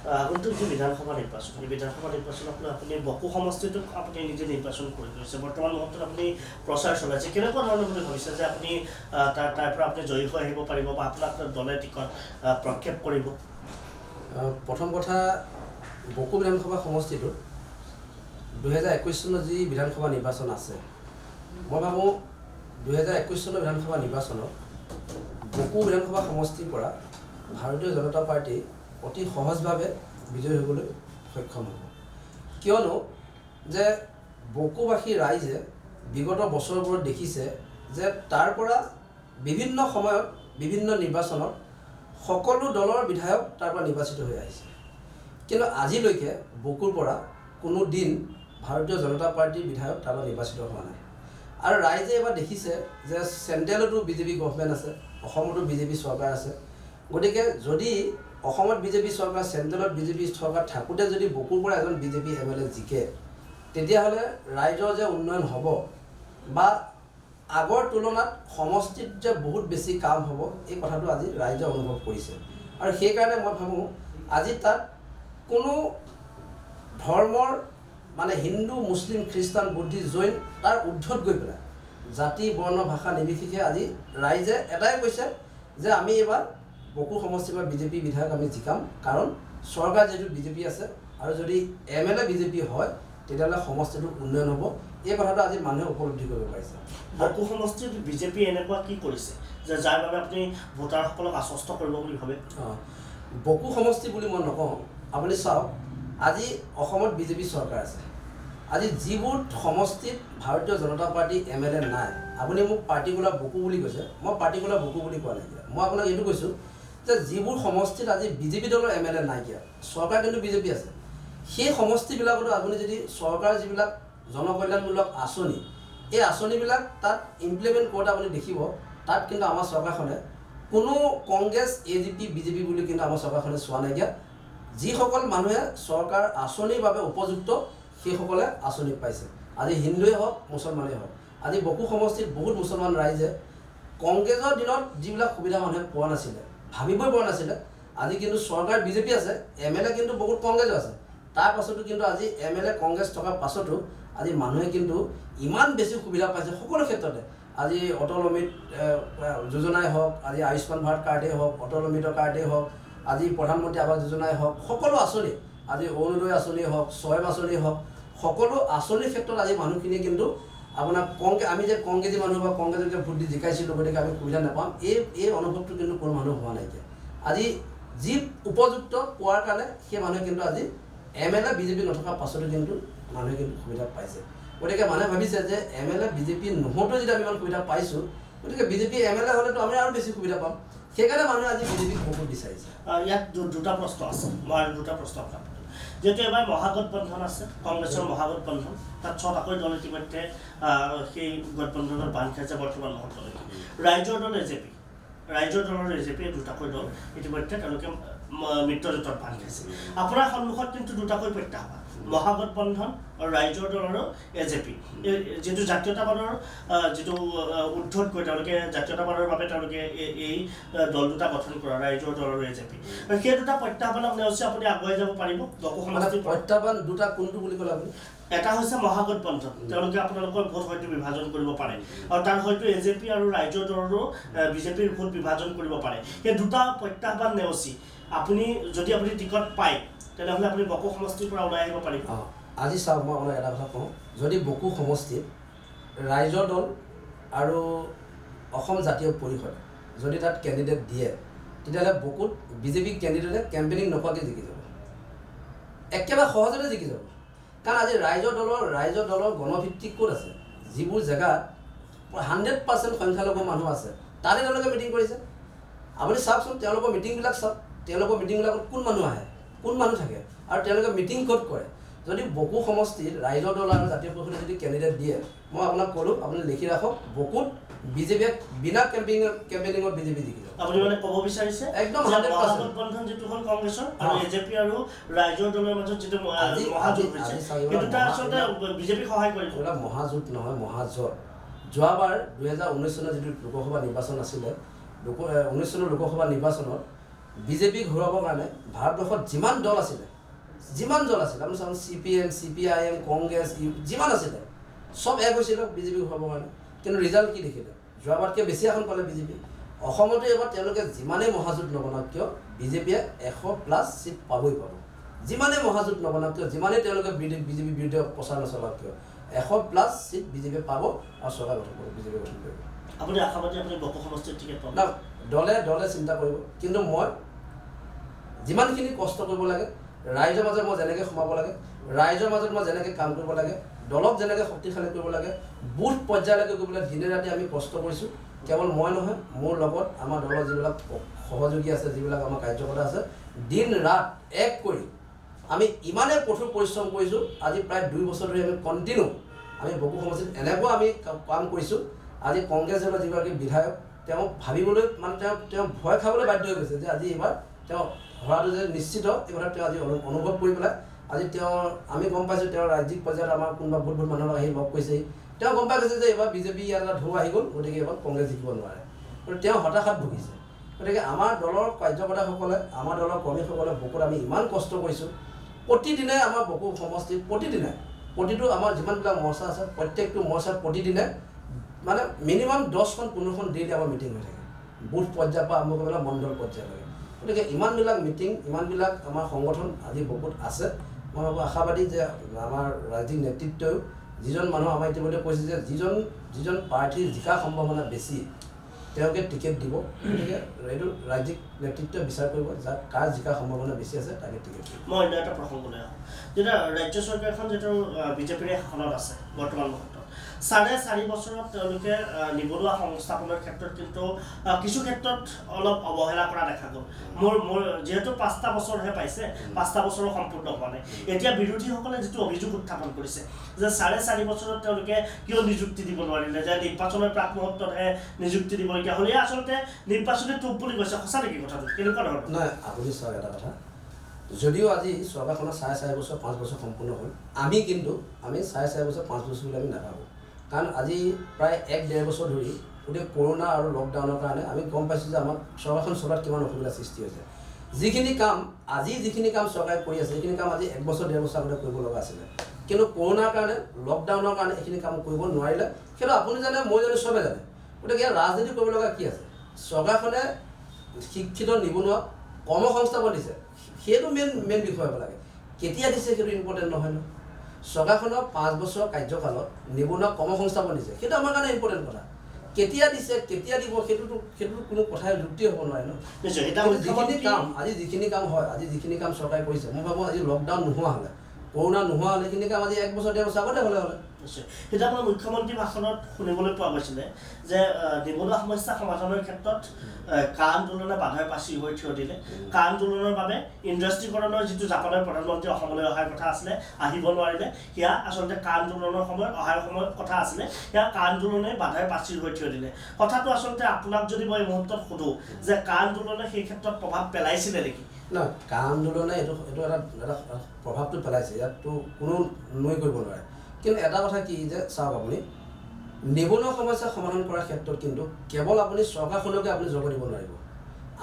আগন্তুক যি বিধানসভা নিৰ্বাচন, সেই বিধানসভা নিৰ্বাচনক লৈ আপুনি বকো সমষ্টিটোক আপুনি নিজে নিৰ্বাচন কৰি লৈছে। বৰ্তমান মুহূৰ্তত আপুনি প্ৰচাৰ চলাইছে, কেনেকুৱা ধৰণৰ বুলি ভাবিছে যে আপুনি তাৰ পৰা আপুনি জয়ী হৈ আহিব পাৰিব বা আপোনাক দলে টিকট প্ৰক্ষেপ কৰিব? প্ৰথম কথা, বকো বিধানসভা সমষ্টিটোত 2021 চনৰ যি বিধানসভা নিৰ্বাচন আছে, মই ভাবোঁ 2021 চনৰ বিধানসভা নিৰ্বাচনত বকো বিধানসভা সমষ্টিৰ পৰা ভাৰতীয় জনতা পাৰ্টী অতি সহজভাৱে বিজয়ী হ'বলৈ সক্ষম হ'ব। কিয়নো যে বকোবাসী ৰাইজে বিগত বছৰবোৰত দেখিছে যে তাৰ পৰা বিভিন্ন সময়ত বিভিন্ন নিৰ্বাচনত সকলো দলৰ বিধায়ক তাৰ পৰা নিৰ্বাচিত হৈ আহিছে, কিন্তু আজিলৈকে বকোৰ পৰা কোনো দিন ভাৰতীয় জনতা পাৰ্টীৰ বিধায়ক তাৰ পৰা নিৰ্বাচিত হোৱা নাই। আৰু ৰাইজে এইবাৰ দেখিছে যে চেণ্ট্ৰেলতো বিজেপি গভমেণ্ট আছে, অসমতো বিজেপি চৰকাৰ আছে। গতিকে যদি অসমত বিজেপি চৰকাৰ, চেণ্ট্ৰেলত বিজেপি চৰকাৰ থাকোঁতে যদি বকোৰ পৰা এজন বিজেপি এম এল এ জিকে, তেতিয়াহ'লে ৰাইজৰ যে উন্নয়ন হ'ব বা আগৰ তুলনাত সমষ্টিত যে বহুত বেছি কাম হ'ব, এই কথাটো আজি ৰাইজে অনুভৱ কৰিছে। আৰু সেইকাৰণে মই ভাবোঁ আজি তাত কোনো ধৰ্মৰ, মানে হিন্দু, মুছলিম, খ্ৰীষ্টান, বুদ্ধিষ্ট, জৈন, তাৰ ঊৰ্ধত গৈ পেলাই জাতি, বৰ্ণ, ভাষা নিৰ্বিশেষে আজি ৰাইজে এটাই কৈছে যে আমি এইবাৰ বকো সমষ্টিৰ পৰা বিজেপি বিধায়ক আমি জিকাম। কাৰণ চৰকাৰ যিহেতু বিজেপি আছে আৰু যদি এম এল এ বিজেপি হয়, তেতিয়াহ'লে সমষ্টিটোৰ উন্নয়ন হ'ব। এই কথাটো আজি মানুহে উপলব্ধি কৰিব পাৰিছে। বকো সমষ্টিত বিজেপি এনেকুৱা কি কৰিছে যে যাৰ বাবে আপুনি ভোটাৰসকলক আশ্বস্ত কৰিব বুলি ভাবে? অঁ, বকো সমষ্টি বুলি মই নকওঁ। আপুনি চাওক, আজি অসমত বিজেপি চৰকাৰ আছে। আজি যিবোৰ সমষ্টিত ভাৰতীয় জনতা পাৰ্টী এম এল এ নাই, আপুনি মোক পাৰ্টিকুলাৰ বকো বুলি কৈছে, মই পাৰ্টিকুলাৰ বকো বুলি কোৱা নাইকিয়া। মই আপোনাক এইটো কৈছোঁ যে যিবোৰ সমষ্টিত আজি বিজেপি দলৰ এম এল এ নাইকিয়া, চৰকাৰ কিন্তু বিজেপি আছে, সেই সমষ্টিবিলাকতো আপুনি যদি চৰকাৰৰ যিবিলাক জনকল্যাণমূলক আঁচনি, এই আঁচনিবিলাক তাত ইমপ্লিমেণ্ট কৰোঁতে আপুনি দেখিব, তাত কিন্তু আমাৰ চৰকাৰখনে কোনো কংগ্ৰেছ, এজিপি, বিজেপি বুলি কিন্তু আমাৰ চৰকাৰখনে চোৱা নাইকিয়া। যিসকল মানুহে চৰকাৰ আঁচনিৰ বাবে উপযুক্ত, সেইসকলে আঁচনি পাইছে। আজি হিন্দুৱে হওক, মুছলমানেই হওক, আজি বকো সমষ্টিত বহুত মুছলমান ৰাইজে কংগ্ৰেছৰ দিনত যিবিলাক সুবিধা মানুহে পোৱা নাছিলে, ভাবিবই পৰা নাছিলে, আজি কিন্তু চৰকাৰ বিজেপি আছে, এম এল এ কিন্তু বহুত কংগ্ৰেছো আছে, তাৰ পাছতো কিন্তু আজি এম এল এ কংগ্ৰেছ থকাৰ পাছতো আজি মানুহে কিন্তু ইমান বেছি সুবিধা পাইছে সকলো ক্ষেত্ৰতে। আজি অটল অমৃত যোজনাই হওক, আজি আয়ুষ্মান ভাৰত কাৰ্ডেই হওক, অটল অমৃতৰ কাৰ্ডেই হওক, আজি প্ৰধানমন্ত্ৰী আৱাস যোজনাই হওক, সকলো আঁচনি, আজি অৰুণোদয় আঁচনিয়ে হওক, স্বয়ং আঁচনিয়ে হওক, সকলো আঁচনিৰ ক্ষেত্ৰত আজি মানুহখিনিয়ে কিন্তু আপোনাৰ আমি যে কংগ্ৰেছী মানুহ বা কংগ্ৰেছক যে ভোট দি জিকাইছিলোঁ, গতিকে আমি সুবিধা নাপাম, এই অনুভৱটো কিন্তু কোনো মানুহ হোৱা নাইকিয়া। আজি যি উপযুক্ত পোৱাৰ কাৰণে সেই মানুহে কিন্তু আজি এম এল এ বিজেপি নথকাৰ পাছতো কিন্তু মানুহে কিন্তু সুবিধা পাইছে। গতিকে মানুহে ভাবিছে যে এম এল এ বিজেপি নহওঁতেও যদি আমি ইমান সুবিধা পাইছোঁ, গতিকে বিজেপি এম এল এ হ'লেতো আমি আৰু বেছি সুবিধা পাম। সেইকাৰণে মানুহে আজি বিজেপিক বহুত বিচাৰিছে। ইয়াত দুটা প্ৰশ্ন আছে। মই আৰু দুটা প্ৰশ্ন আপোনাক পাতিম। যিহেতু এবাৰ মহাগঠবন্ধন আছে, কংগ্ৰেছৰ মহাগঠবন্ধন, তাত ছটাকৈ দল ইতিমধ্যে সেই গঠবন্ধনত বান্ধ খাইছে। বৰ্তমান মুহূৰ্তলৈকে ৰাইজৰ দল, এজেপি, ৰাইজৰ দলৰ এজেপি, দুটাকৈ দল ইতিমধ্যে তেওঁলোকে মিত্ৰজোঁটত বান্ধ খাইছে। আপোনাৰ সন্মুখত কিন্তু দুটাকৈ প্ৰত্যাহ্বান, মহাগঠবন্ধন আৰু ৰাইজৰ দল আৰু এজেপি, যিটো জাতীয়তাবাদৰ যিটো ঊৰ্ধত গৈ তেওঁলোকে জাতীয়তাবাদৰ বাবে তেওঁলোকে এই দল দুটা গঠন কৰা, ৰাইজৰ দল আৰু এজেপি, সেই দুটা প্ৰত্যাহ্বানক নেওচি আপুনি আগুৱাই যাব পাৰিব বকো মানে সমষ্টিৰ পৰা? প্ৰত্যাহ্বান দুটা কোনটো বুলি ক'লে আপুনি? এটা হৈছে মহাগঠবন্ধন, তেওঁলোকে আপোনালোকৰ ভোট হয়তো বিভাজন কৰিব পাৰে আৰু তাত হয়তো এজেপি আৰু ৰাইজৰ দলৰো বিজেপিৰ ভোট বিভাজন কৰিব পাৰে। সেই দুটা প্ৰত্যাহ্বান নেওচি আপুনি যদি আপুনি টিকট পায়, তেনেহ'লে আপুনি বকো সমষ্টিৰ পৰা ওলাই আহিব পাৰিব? অঁ, আজি চাওক, মই আপোনাক এটা কথা কওঁ, যদি বকো সমষ্টিত ৰাইজৰ দল আৰু অসম জাতীয় পৰিষদ যদি তাত কেণ্ডিডেট দিয়ে, তেতিয়াহ'লে বকোত বিজেপি কেণ্ডিডেটে কেম্পেইনিং নকৰাকৈ জিকি যাব, একেবাৰে সহজতে জিকি যাব। কাৰণ আজি ৰাইজৰ দলৰ গণভিত্তিক ক'ত আছে? যিবোৰ জেগাত 100% সংখ্যালঘু মানুহ আছে, তাতে তেওঁলোকে মিটিং কৰিছে। আপুনি চাওকচোন, তেওঁলোকৰ মিটিংবিলাক চাওক, তেওঁলোকৰ মিটিংবিলাকত কোন মানুহ আহে, কোন মানুহ থাকে আৰু তেওঁলোকে মিটিং ক'ত কৰে। যদি বকো সমষ্টিত ৰাইজৰ দল আৰু জাতীয় পৰিষদে যদি কেণ্ডিডেট দিয়ে, মই আপোনাক ক'লোঁ, আপুনি লিখি ৰাখক, বকোত বিজেপিয়ে বিনা কেম্পেইনিঙত বিজেপি জিকি যাব। আপুনি মানে ক'ব বিচাৰিছে একদম যে 100%। মহাগঠবন্ধন যিটো হ'ল কংগ্ৰেছৰ আৰু এজেপি আৰু ৰাইজৰ দলৰ মাজত যিটো মহাজোঁট হৈছে, আজি চাওক, সেই দুটা আচলতে বিজেপিক সহায় কৰিব। এইবিলাক মহাজোঁট নহয়, মহাজোঁট। যোৱাবাৰ 2019 চনৰ যিটো লোকসভা নিৰ্বাচন আছিলে, 19 চনৰ লোকসভা নিৰ্বাচনত বিজেপিক হৰুৱাবৰ কাৰণে ভাৰতবৰ্ষত যিমান দল আছিলে, আপুনি চাওক CPM, CPIM, Congress, যিমান আছিলে চব এক হৈছিলে বিজেপিক হৰুৱাবৰ কাৰণে। কিন্তু ৰিজাল্ট কি দেখিলে? যোৱাবাৰতকৈ বেছি আসন পালে বিজেপি। অসমতো এইবাৰ তেওঁলোকে যিমানেই মহাজোঁট নবনাওক কিয়, বিজেপিয়ে 100+ চিট পাবই পাব। যিমানেই মহাজোঁট নবনাওক কিয়, যিমানেই তেওঁলোকে বিজেপিৰ বিৰুদ্ধে প্ৰচাৰ নচলাওক কিয়, 100+ চিট বিজেপিয়ে পাব আৰু চৰকাৰ গঠন কৰিব, বিজেপিয়ে গঠন কৰিব। আপুনি আশাবাদী আপুনি বকো সমষ্টিৰ টিকেট পাব? না, দলে চিন্তা কৰিব, কিন্তু মই যিমানখিনি কষ্ট কৰিব লাগে, ৰাইজৰ মাজত মই যেনেকৈ সোমাব লাগে, ৰাইজৰ মাজত মই যেনেকৈ কাম কৰিব লাগে, দলক যেনেকৈ শক্তিশালী কৰিব লাগে, বুথ পৰ্যায়লৈকে গৈ পেলাই দিনে ৰাতি আমি কষ্ট কৰিছোঁ। কেৱল মই নহয়, মোৰ লগত আমাৰ দলৰ যিবিলাক সহযোগী আছে, যিবিলাক আমাৰ কাৰ্যকৰ্তা আছে, দিন ৰাত এক কৰি আমি ইমানেই কঠোৰ পৰিশ্ৰম কৰিছোঁ। আজি প্ৰায় 2 বছৰ ধৰি আমি কণ্টিনিউ আমি বকো সমষ্টিত এনেকুৱা আমি কাম কৰিছোঁ। আজি কংগ্ৰেছ দলৰ যিগৰাকী বিধায়ক, তেওঁ ভাবিবলৈ মানে তেওঁ ভয় খাবলৈ বাধ্য হৈ গৈছে যে আজি এইবাৰ তেওঁ হৰাটো যে নিশ্চিত, এই কথা তেওঁ আজি অনুভৱ কৰি পেলাই আজি তেওঁ, আমি গম পাইছোঁ তেওঁ ৰাজ্যিক পৰ্যায়ত আমাৰ কোনোবা বহুত বহুত মানুহক আহি লগ কৰিছেহি। তেওঁ গম পাই গৈছে যে এইবাৰ বিজেপি ইয়াত এটা ঢৌ আহি গ'ল, গতিকে এইবাৰ কংগ্ৰেছ জিকিব নোৱাৰে, গতিকে তেওঁ হতাশাত ভুগিছে। গতিকে আমাৰ দলৰ কাৰ্যকৰ্তাসকলে, আমাৰ দলৰ কৰ্মীসকলে বকোত আমি ইমান কষ্ট কৰিছোঁ। প্ৰতিদিনে আমাৰ বকো সমষ্টিত প্ৰতিদিনে প্ৰতিটো আমাৰ যিমানবিলাক মৰ্চা আছে, প্ৰত্যেকটো মৰ্চাত প্ৰতিদিনে মানে মিনিমাম 10খন 15খন ডেইলি আমাৰ মিটিং হৈ থাকে, বুথ পৰ্যায়ৰ পৰা আৰম্ভ কৰি পেলাই মণ্ডল পৰ্যায়লৈকে। গতিকে ইমানবিলাক মিটিং, ইমানবিলাক আমাৰ সংগঠন আজি বকোত আছে। মই ভাবোঁ আশাবাদী যে আমাৰ ৰাজ্যিক নেতৃত্বইও যিজন মানুহ আমাৰ ইতিমধ্যে কৈছে যে যিজন প্ৰাৰ্থীৰ জিকাৰ সম্ভাৱনা বেছি তেওঁকে টিকেট দিব। গতিকে এইটো ৰাজ্যিক নেতৃত্বই বিচাৰ কৰিব যাক কাৰ জিকাৰ সম্ভাৱনা বেছি আছে তাকে টিকেট দিব। মই অন্য এটা প্ৰসংগলৈ আহোঁ। যেতিয়া ৰাজ্য চৰকাৰখন যিটো বিজেপিৰে শাসনত আছে বৰ্তমান মুহূৰ্তত, 4.5 বছৰত তেওঁলোকে নিবনুৱা সংস্থাপনৰ ক্ষেত্ৰত কিন্তু কিছু ক্ষেত্ৰত অলপ অৱহেলা কৰা দেখা গ'ল। মোৰ যিহেতু 5টা বছৰহে পাইছে, 5টা বছৰো সম্পূৰ্ণ হোৱা নাই। এতিয়া বিৰোধীসকলে যিটো অভিযোগ উত্থাপন কৰিছে যে 4.5 বছৰত তেওঁলোকে কিয় নিযুক্তি দিব নোৱাৰিলে, যে নিৰ্বাচনৰ প্ৰাক মুহূৰ্ততহে নিযুক্তি দিবলগীয়া হ'ল, এয়া আচলতে নিৰ্বাচনী টোপ বুলি কৈছে। সঁচা নেকি কথাটো? কেনেকুৱা ধৰণৰ? নাই, আপুনি চাওক এটা কথা, যদিও আজি চৰকাৰখনৰ 4.5 বছৰ 5 বছৰ সম্পূৰ্ণ হ'ল, আমি কিন্তু 4.5 বছৰ 5 বছৰ বুলি আমি নাভাবোঁ। কাৰণ আজি প্ৰায় 1-1.5 বছৰ ধৰি গোটেই কৰোণা আৰু লকডাউনৰ কাৰণে আমি গম পাইছোঁ যে আমাক চৰকাৰখন চলাত কিমান অসুবিধাৰ সৃষ্টি হৈছে। যিখিনি কাম আজি যিখিনি কাম চৰকাৰে কৰি আছে, সেইখিনি কাম আজি 1 বছৰ 1.5 বছৰ আগতে কৰিব লগা আছিলে, কিন্তু কৰোণাৰ কাৰণে লকডাউনৰ কাৰণে এইখিনি কাম কৰিব নোৱাৰিলে। সেইটো আপুনি জানে, মই জানো, চবে জানে। গতিকে ইয়াত ৰাজনীতি কৰিব লগা কি আছে? চৰকাৰখনে শিক্ষিত নিবনুৱাক কৰ্মসংস্থাপন দিছে, সেইটো মেইন বিষয় হ'ব লাগে। কেতিয়া দিছে সেইটো ইম্পৰ্টেণ্ট নহয় ন। চৰকাৰখনৰ 5 বছৰ কাৰ্যকালত নিবনুৱাক কৰ্মসংস্থাপন দিছে, সেইটো আমাৰ কাৰণে ইম্পৰ্টেণ্ট কথা। কেতিয়া দিছে, কেতিয়া দিব, সেইটোতো কোনো কথাই যুক্তি হ'ব নোৱাৰে ন। যিখিনি কাম আজি যিখিনি কাম হয়, আজি যিখিনি কাম চৰকাৰে কৰিছে, মই ভাবোঁ আজি লকডাউন নোহোৱা হ'লে, কৰোণা নোহোৱা হ'লে সেইখিনি কাম আজি 1 বছৰ 1.5 বছৰ আগতে হ'লে। নিশ্চয়। তেতিয়া আপোনাৰ মুখ্যমন্ত্ৰী ভাষণত শুনিবলৈ পোৱা গৈছিলে যে নিবনুৱা সমস্যা সমাধানৰ ক্ষেত্ৰত কা আন্দোলনে বাধাৰ পাচি হৈ থিয় দিলে। কা আন্দোলনৰ বাবে ইণ্ডাষ্ট্ৰীকৰণৰ যিটো জাপানৰ প্ৰধানমন্ত্ৰী অসমলৈ অহাৰ কথা আছিলে, আহিব নোৱাৰিলে। সেয়া আচলতে কা আন্দোলনৰ সময়ত অহাৰ সময়ত কথা আছিলে, সেয়া কা আন্দোলনে বাধাৰ পাচি হৈ থিয় দিলে। কথাটো আচলতে আপোনাক যদি মই এই মুহূৰ্তত সোধোঁ যে কা আন্দোলনে সেই ক্ষেত্ৰত প্ৰভাৱ পেলাইছিলে নেকি? নহয়, কা আন্দোলনে এইটো এটা এটা প্ৰভাৱটো পেলাইছে, ইয়াততো কোনো নুই কৰিব নোৱাৰে। কিন্তু এটা কথা কি যে চাওক, আপুনি নিবনুৱা সমস্যা সমাধান কৰাৰ ক্ষেত্ৰত কিন্তু কেৱল আপুনি চৰকাৰখনকে আপুনি জগৰ দিব নোৱাৰিব।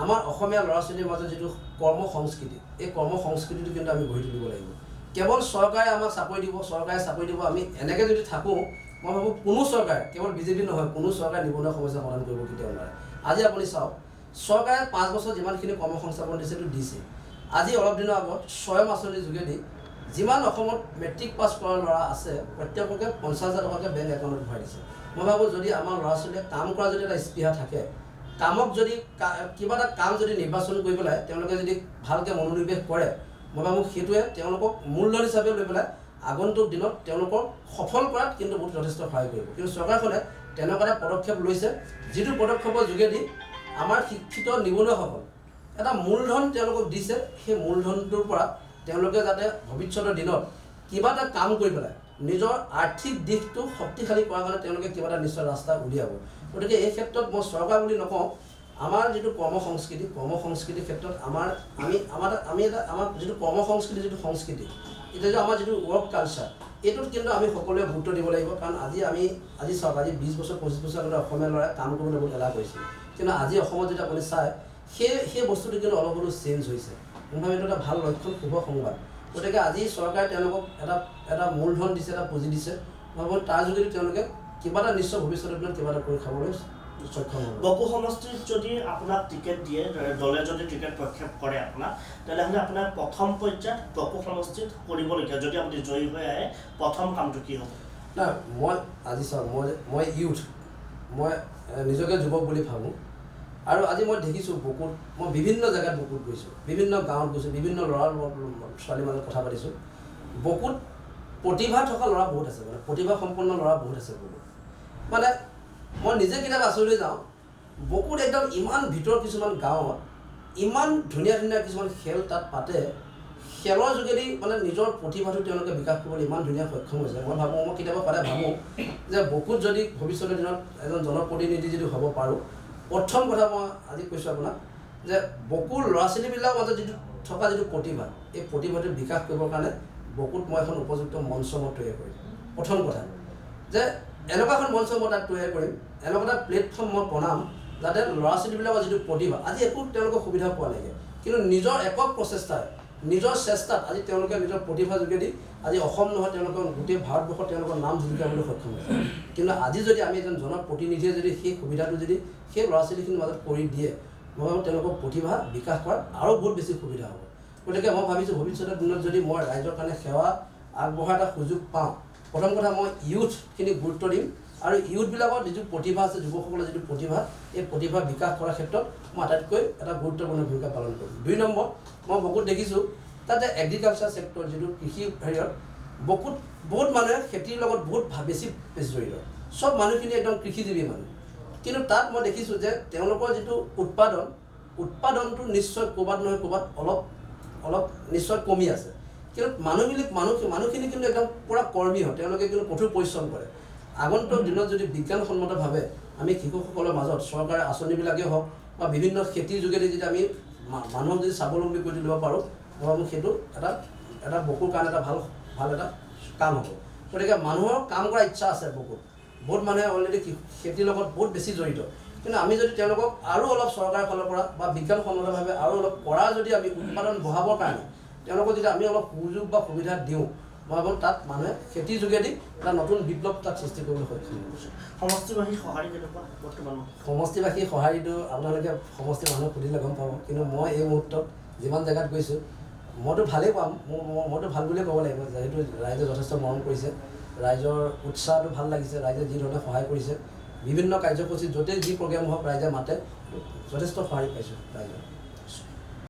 আমাৰ অসমীয়া ল'ৰা ছোৱালীৰ মাজত যিটো কৰ্ম সংস্কৃতি, এই কৰ্ম সংস্কৃতিটো কিন্তু আমি গঢ়ি তুলিব লাগিব। কেৱল চৰকাৰে আমাক চাকৰি দিব, চৰকাৰে চাকৰি দিব, আমি এনেকৈ যদি থাকোঁ, মই ভাবোঁ কোনো চৰকাৰে, কেৱল বিজেপি নহয়, কোনো চৰকাৰে নিবনুৱা সমস্যা সমাধান কৰিব কেতিয়াও নোৱাৰে। আজি আপুনি চাওক, চৰকাৰে 5 বছৰ যিমানখিনি কৰ্মসংস্থাপন দিছে সেইটো দিছে। আজি অলপ দিনৰ আগত স্বয়ং আঁচনিৰ যোগেদি যিমান অসমত মেট্ৰিক পাছ কৰা ল'ৰা আছে, প্ৰত্যেককে 50,000 টকাকৈ বেংক একাউণ্টত ভৰাই দিছে। মই ভাবোঁ যদি আমাৰ ল'ৰা ছোৱালীয়ে কাম কৰা যদি এটা স্পৃহা থাকে, কামক যদি কিবা এটা কাম যদি নিৰ্বাচন কৰি পেলাই তেওঁলোকে যদি ভালকৈ মনোনিৱেশ কৰে, মই ভাবোঁ সেইটোৱে তেওঁলোকক মূলধন হিচাপে লৈ পেলাই আগন্তুক দিনত তেওঁলোকক সফল কৰাত কিন্তু বহুত যথেষ্ট সহায় কৰিব। কিন্তু চৰকাৰখনে তেনেকুৱা এটা পদক্ষেপ লৈছে, যিটো পদক্ষেপৰ যোগেদি আমাৰ শিক্ষিত নিবনুৱাসকল এটা মূলধন তেওঁলোকক দিছে। সেই মূলধনটোৰ পৰা তেওঁলোকে যাতে ভৱিষ্যতৰ দিনত কিবা এটা কাম কৰি পেলাই নিজৰ আৰ্থিক দিশটো শক্তিশালী কৰাৰ কাৰণে তেওঁলোকে কিবা এটা নিশ্চয় ৰাস্তা উলিয়াব। গতিকে এই ক্ষেত্ৰত মই চৰকাৰ বুলি নকওঁ, আমাৰ যিটো কৰ্মসংস্কৃতি, কৰ্মসংস্কৃতিৰ ক্ষেত্ৰত আমাৰ আমি এটা আমাৰ যিটো কৰ্মসংস্কৃতি, যিটো সংস্কৃতি, এতিয়া যে আমাৰ যিটো ৱৰ্ক কালচাৰ, এইটোত কিন্তু আমি সকলোৱে গুৰুত্ব দিব লাগিব। কাৰণ আজি আমি আজি চাওক, আজি 20 বছৰ 25 বছৰ আগতে অসমীয়া ল'ৰাই কাম কৰিবলৈ বহুত এলাহ কৰিছিল, কিন্তু আজি অসমত যদি আপুনি চায়, সেই বস্তুটো কিন্তু অলপ হ'লেও চেঞ্জ হৈছে। মই ভাবোঁ এইটো এটা ভাল লক্ষণ, শুভ সংবাদ। গতিকে আজি চৰকাৰে তেওঁলোকক এটা এটা মূলধন দিছে, এটা পুঁজি দিছে, মই ভাবোঁ তাৰ যোগেদি তেওঁলোকে কিবা এটা নিশ্চয় ভৱিষ্যতৰ দিনত কিবা এটা কৰি খাবলৈ সক্ষম হ'ব। বকো সমষ্টিত যদি আপোনাক টিকেট দিয়ে, দলে যদি টিকেট প্ৰক্ষেপ কৰে আপোনাক, তেনেহ'লে আপোনাৰ প্ৰথম পৰ্যায়ত বকো সমষ্টিত কৰিবলগীয়া, যদি আপুনি জয়ী হৈ আহে, প্ৰথম কামটো কি হ'ব? নাই, মই আজি চাওক, মই ইউথ, মই নিজকে যুৱক বুলি ভাবোঁ। আৰু আজি মই দেখিছোঁ বকোত, মই বিভিন্ন জেগাত বকোত গৈছোঁ, বিভিন্ন গাঁৱত গৈছোঁ, বিভিন্ন ল'ৰাৰ ছোৱালীৰ মাজত কথা পাতিছোঁ। বকোত প্ৰতিভা থকা ল'ৰা বহুত আছে, মানে প্ৰতিভা সম্পন্ন ল'ৰা বহুত আছে বকোত। মানে মই নিজে কেতিয়াবা আচৰিত হৈ যাওঁ, বকোত একদম ইমান ভিতৰৰ কিছুমান গাঁৱত ইমান ধুনীয়া ধুনীয়া কিছুমান খেল তাত পাতে, খেলৰ যোগেদি মানে নিজৰ প্ৰতিভাটো তেওঁলোকে বিকাশ কৰিবলৈ ইমান ধুনীয়া সক্ষম হৈছে। মই ভাবোঁ, মই কেতিয়াবা সদায় ভাবোঁ যে বকোত যদি ভৱিষ্যতৰ দিনত এজন জনপ্ৰতিনিধি যদি হ'ব পাৰোঁ, প্ৰথম কথা মই আজি কৈছোঁ আপোনাক যে বকোৰ ল'ৰা ছোৱালীবিলাকৰ মাজত যিটো থকা যিটো প্ৰতিভা, এই প্ৰতিভাটো বিকাশ কৰিবৰ কাৰণে বকোত মই এখন উপযুক্ত মঞ্চ মই তৈয়াৰ কৰিম। প্ৰথম কথা যে এনেকুৱা এখন মঞ্চ মই তাত তৈয়াৰ কৰিম, এনেকুৱা এটা প্লেটফৰ্ম মই বনাম যাতে ল'ৰা ছোৱালীবিলাকৰ যিটো প্ৰতিভা, আজি একো তেওঁলোকৰ সুবিধা পোৱা নাইকিয়া, কিন্তু নিজৰ একক প্ৰচেষ্টাৰে, নিজৰ চেষ্টাত আজি তেওঁলোকে নিজৰ প্ৰতিভাৰ যোগেদি আজি অসম নহয় তেওঁলোকৰ গোটেই ভাৰতবৰ্ষত তেওঁলোকৰ নাম জিলিকাবলৈ সক্ষম হৈছে। কিন্তু আজি যদি আমি এজন জনপ্ৰতিনিধিয়ে যদি সেই সুবিধাটো যদি সেই ল'ৰা ছোৱালীখিনিৰ মাজত কৰি দিয়ে, মই ভাবোঁ তেওঁলোকৰ প্ৰতিভা বিকাশ কৰাত আৰু বহুত বেছি সুবিধা হ'ব। গতিকে মই ভাবিছোঁ ভৱিষ্যতৰ দিনত যদি মই ৰাইজৰ কাৰণে সেৱা আগবঢ়াৰ এটা সুযোগ পাওঁ, প্ৰথম কথা মই ইউথখিনিক গুৰুত্ব দিম আৰু ইউথবিলাকৰ যিটো প্ৰতিভা আছে, যুৱকসকলৰ যিটো প্ৰতিভা, এই প্ৰতিভা বিকাশ কৰাৰ ক্ষেত্ৰত মই আটাইতকৈ এটা গুৰুত্বপূৰ্ণ ভূমিকা পালন কৰিম। 2 নম্বৰ, মই বকোত দেখিছোঁ তাতে এগ্ৰিকালচাৰ ছেক্টৰ, যিটো কৃষি হেৰিয়ত বকোত বহুত মানুহে খেতিৰ লগত বহুত বেছি জড়িত, চব মানুহখিনি একদম কৃষিজীৱী মানুহ। কিন্তু তাত মই দেখিছোঁ যে তেওঁলোকৰ যিটো উৎপাদনটো নিশ্চয় ক'ৰবাত নহয় ক'ৰবাত অলপ অলপ নিশ্চয় কমি আছে। কিন্তু মানুহখিনি কিন্তু একদম পূৰা কৰ্মী হয়, তেওঁলোকে কিন্তু কঠোৰ পৰিশ্ৰম কৰে। আগন্তুক দিনত যদি বিজ্ঞানসন্মতভাৱে আমি কৃষকসকলৰ মাজত চৰকাৰে আঁচনিবিলাকেই হওক বা বিভিন্ন খেতিৰ যোগেদি যদি আমি মানুহক যদি স্বাৱলম্বী কৰি তুলিব পাৰোঁ, মই ভাবোঁ সেইটো এটা এটা বকোৰ কাৰণে এটা ভাল ভাল এটা কাম হ'ব। গতিকে মানুহৰ কাম কৰাৰ ইচ্ছা আছে বকোত, বহুত মানুহে অলৰেডি খেতিৰ লগত বহুত বেছি জড়িত। কিন্তু আমি যদি তেওঁলোকক আৰু অলপ চৰকাৰৰ ফালৰ পৰা বা বিজ্ঞানসন্মতভাৱে আৰু অলপ কৰা যদি আমি উৎপাদন বঢ়াবৰ কাৰণে তেওঁলোকক যদি আমি অলপ সুযোগ বা সুবিধা দিওঁ, মই ভাবোঁ তাত মানুহে খেতিৰ যোগেদি এটা নতুন বিপ্লৱ তাত সৃষ্টি কৰিবলৈ সক্ষম হ'ব। সমষ্টিবাসী সঁহাৰি কেনেকুৱা বৰ্তমান? সমষ্টিবাসী সঁহাৰিটো আপোনালোকে সমষ্টিৰ মানুহক সুধিলে গম পাব, কিন্তু মই এই মুহূৰ্তত যিমান জেগাত গৈছোঁ মইতো ভালেই পাম, মইতো ভাল বুলিয়ে ক'ব লাগিব। যিহেতু ৰাইজে যথেষ্ট মৰম কৰিছে, ৰাইজৰ উৎসাহটো ভাল লাগিছে, ৰাইজে যি ধৰণে সহায় কৰিছে, বিভিন্ন কাৰ্যসূচীত য'তেই যি প্ৰগ্ৰেম হওক ৰাইজে মাতে, যথেষ্ট সঁহাৰি পাইছোঁ ৰাইজৰ।